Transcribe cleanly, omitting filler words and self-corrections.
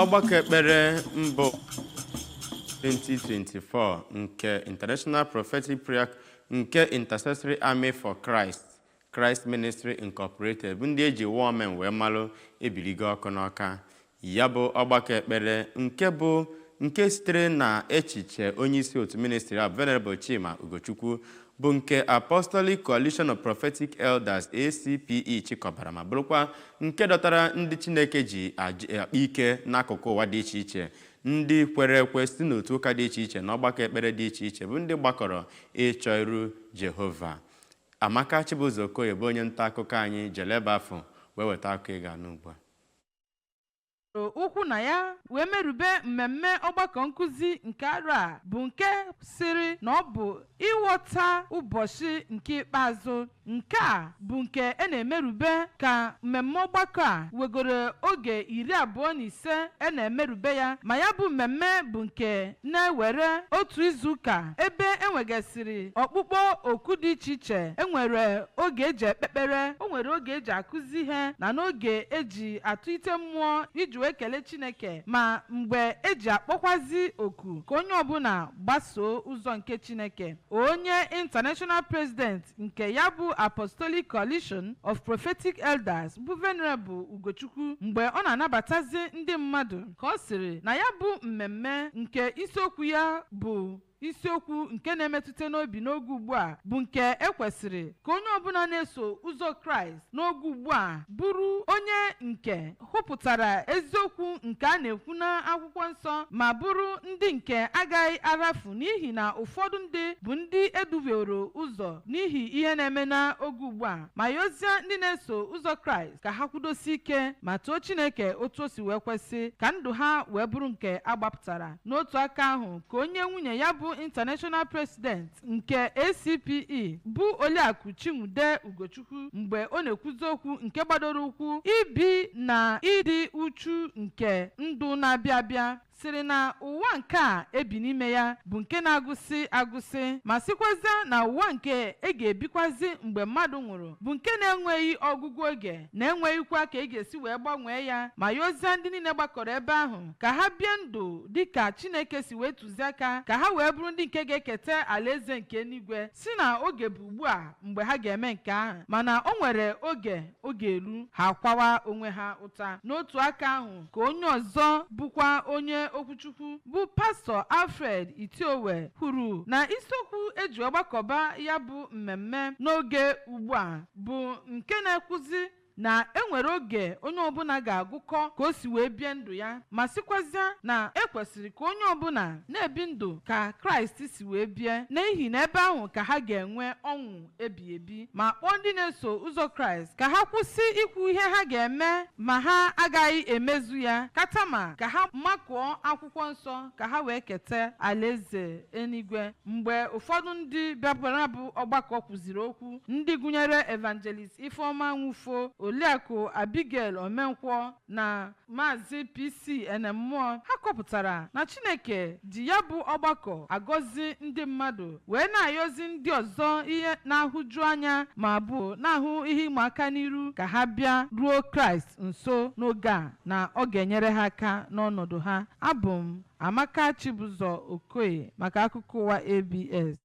Ọgbakọ ekpere mbụ 2024 nke International Prophetic Prayer nke Intercessory Army for Christ, Christ Ministry Incorporated, bụ ndị eji War Men wee malụ, ebiligo ọkụ n'Ọka. Ya bụ ọgbakọ ekpere, nke bụ nke sitere na echiche onyeisi otu ministry a, Venerable Chima Ugochukwu, bụ nke Apostolic Coalition of Prophetic Elders, ACPE, chịkọbara, ma bụrụkwa nke dọtara ndị Chineke ji akpa ike n'akụkụ ụwa dị iche iche, ndị kwere ekwe si n'otu ụka dị iche iche na ọgbakọ ekpere dị iche iche, bụ ndị gbakọrọ ịchọ iru Jehova. Amaka Chibụzọ Okoye bụ onye nta akụkọ anyị jele ebe afọ wee weta akụkọ ị ga-anụ ugbu a. Ụkwụ na ya wee merube mmemme ọgbakọ nkụzi nke arọ a, bụ nke siri na ọ bụ ịghọta ụbọchị nke ikpeazụ. Nke a bụ nke e na-emerube ka mmemme ọgbakọ a wegoro oge 25 e na-emerube ya, ma ya bụ mmemme bụ nke na-ewere otu izuụka, ebe enwegasịrị ọkpụkpọ oku dị iche iche. Enwere oge eji ekpekpere, o nwere oge eji akụzi ihe, na n'oge eji atụ ite mmụọ iji wee kelee Chineke, ma mgbe eji akpọkwazi oku ka onye ọbụla gbasoo ụzọ nke Chineke. Onye International President nke ya bụ Apostolic Coalition of Prophetic Elders, bụ Venerable Ugochukwu, mgbe ọ na-anabatazi ndị mmadụ, ka ọ sịrị na ya bụ mmemme nke isiokwu ya bụ isiokwu nke na-emetụta n'obi n'oge ugbu a, bụ nke ekwesịrị ka onye ọbụla na-eso ụzọ Kraịst n'oge ugbu a bụrụ onye nke hụpụtara eziokwu nke a na-ekwu n'akwụkwọ nsọ, ma bụrụ ndị nke agaghị arafu, n'ihi na ụfọdụ ndị bụ ndị eduhiere ụzọ n'ihi ihe na-eme n'oge ugbu a, ma yozie ndị na-eso ụzọ Kraịst ka ha kwudosi ike ma too Chineke otu o si wee kwesị, ka ndụ ha wee bụrụ nke agbapụtara. N'otu aka ahụ, ka onye nwunye ya bụ International President nke ACPE, bụ Oliakụ Chinwude Ugochukwu, mgbe ọ na-ekwuzi okwu nke gbadoro ụkwụ ibi na ịdị uchu nke ndụ na-abịa abịa, sịrị na ụwa nke a ebi n'ime ya bụ nke na-agụsị agụsị, ma sịkwazịa na ụwa nke e ga-ebikwazi mgbe mmadụ nwụrụ bụ nke na-enweghị ọgụgụ oge, na-enweghịkwa ka e ga-esi wee gbanwee ya, ma yozie ndị niile gbakọrọ ebe ahụ ka ha bie ndụ dịka Chineke si wee tụziaka, ka ha wee bụrụ ndị nke ga-eketa alaeze nke eluigwe, si na oge bụ ugbu a mgbe ha ga-eme nke ahụ, mana o nwere oge oge eru ha kwawa onwe ha ụta. N'otu aka ahụ, ka onye ọzọ bụkwa onye okwuchukwu, bụ Pastọ Alfred Itiowe, kwuru na isiokwu eji ọgbakọba ya bụ mmemme n'oge ugbu a bụ nke na-ekwuzi na enwere oge onye ọbụla ga-agụkọ ka o si wee bie ndụ ya, ma sịkwazịa na ekwesịrị ka onye ọbụla na-ebi ndụ ka Kraịst si wee bie, n'ihi na ebe ahụ ka ha ga-enwe ọṅụ ebi ebi, ma kpọọ ndị na-eso ụzọ Kraịst ka ha kwụsị ikwu ihe ha ga-eme ma ha agaghị emezu ya, katama ka ha makụọ akwụkwọ nsọ ka ha wee keta alaeze eluigwe. Mgbe ụfọdụ ndị bịakwara bụ ọgbakọ kwuziri okwu, ndị gụnyere Evangelist Ifeọma Nwufo, Oliakụ Abigail Omenkwọ na Maazị PC Enemmụọ, ha kọpụtara na Chineke ji ya bụ ọgbakọ agọzi ndị mmadụ, wee na-ayọzi ndị ọzọ ihe na-ahụju anya ma bụ na-ahụ ihe ịma aka n'iru ka ha bịa ruo Kraịst nso n'oge a, na ọ ga-enyere ha aka n'ọnọdụ ha. Abụ m Amaka Chibụzọ Okoye maka akụkọ ụwa ABS.